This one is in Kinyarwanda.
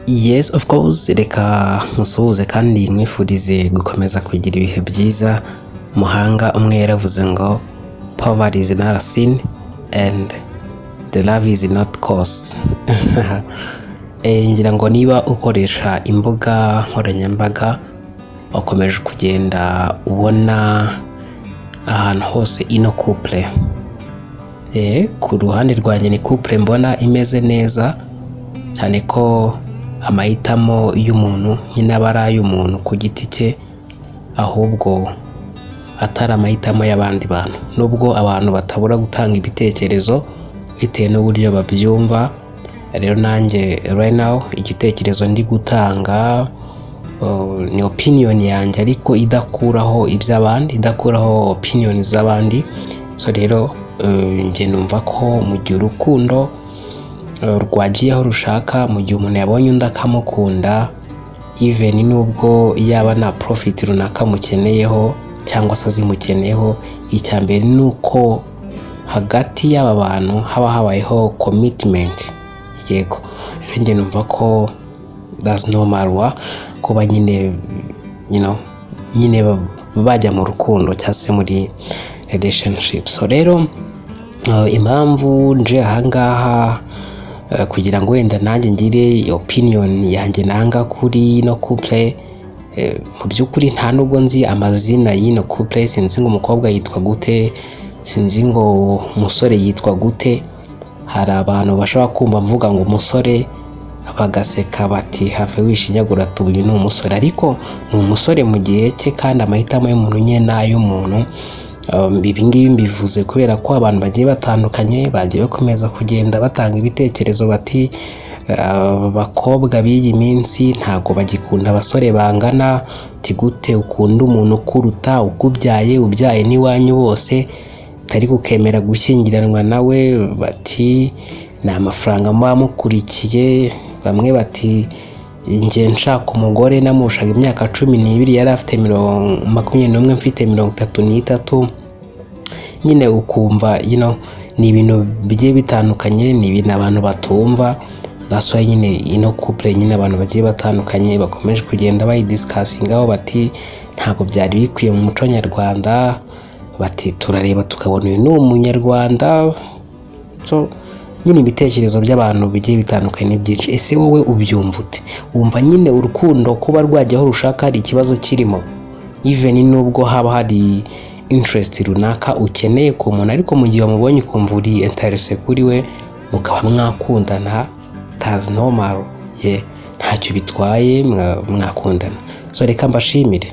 Yes, of course, reka musuhuze kandi mwifurize gukomeza kugira ibihe byiza. Muhanga umwe yaravuze ngo "Poverty is not a sin and the love is not cost." Ngira ngo niba ukoresha imbuga nkoranyambaga, wakomeje kugenda ubona ahantu hose ino couple. Ku ruhande rwanjye ni couple mbona imeze neza cyane, ko amahitamo y'umuntu nyine aba ari ay'umuntu ku giti cye, ahubwo atari amahitamo y'abandi bantu, nubwo abantu batabura gutanga ibitekerezo bitewe n'uburyo babyumva. Rero nanjye right now igitekerezo ndi gutanga ni opinion yanjye, ariko idakuraho iby'abandi, idakuraho opinion z'abandi. So rero njye numva ko mu gihe urukundo rwagiye aho rushaka, mu gihe umuntu yabonye undi akamukunda, even nubwo yaba nta profit runaka amukeneyeho cyangwa se azimukeneyeho, icya mbere ni uko hagati y'aba bantu haba habayeho commitment. Yego, rero njye numva ko that's normal kuba nyine nyine bajya mu rukundo cyangwa se muri relationship. So rero impamvu nje ahangaha kugira ngo wenda nanjye ngire opinion yanjye nanga kuri ino couple, mu by'ukuri nta nubwo nzi amazina y'ino couple. Sinzi ngo umukobwa yitwa gute, sinzi ngo umusore yitwa gute. Hari abantu bashobora kumva mvuga ngo umusore bagaseka bati "Have, wishinyagura, tubuye ni umusore." Ariko ni umusore mu gihe cye, kandi amahitamo y'umuntu nyine ni ay'umuntu. Ibi ngibi mbivuze kubera ko abantu bagiye batandukanye bagiye bakomeza kugenda batanga ibitekerezo bati "Abakobwa b'iyi minsi ntabwo bagikunda abasore bangana." Uti "Gute ukunda umuntu ukuruta, ukubyaye, ubyaye n'iwanyu bose, ariko ukemera gushyingiranwa nawe?" Bati "Ni amafaranga muba mukurikiye." Bamwe bati "Njye nshaka umugore namurushaga imyaka 12, yari afite 21, mfite 33." Nyine ukumva ni ibintu bigiye bitandukanye, ni ibintu abantu batumva. That's why nyine ino couple nyine abantu bagiye batandukanye bakomeje kugenda bayidiscussingaho, bati "Ntabwo byari bikwiye mu muco nyarwanda." Bati "Turareba tukabona uyu ni umunyarwanda." So nyine ibitekerezo by'abantu bigiye bitandukanye ni byinshi. Ese wowe ubyumva ute? Wumva nyine urukundo kuba rwajya aho rushaka hari ikibazo kirimo, even nubwo haba hari interest runaka ukeneye ku muntu, ariko mu gihe wamubonye ukumva uri interested kuri we, mukaba mwakundana, that's normal, ye ntacyo bitwaye, mwakundana. So reka mbashimire.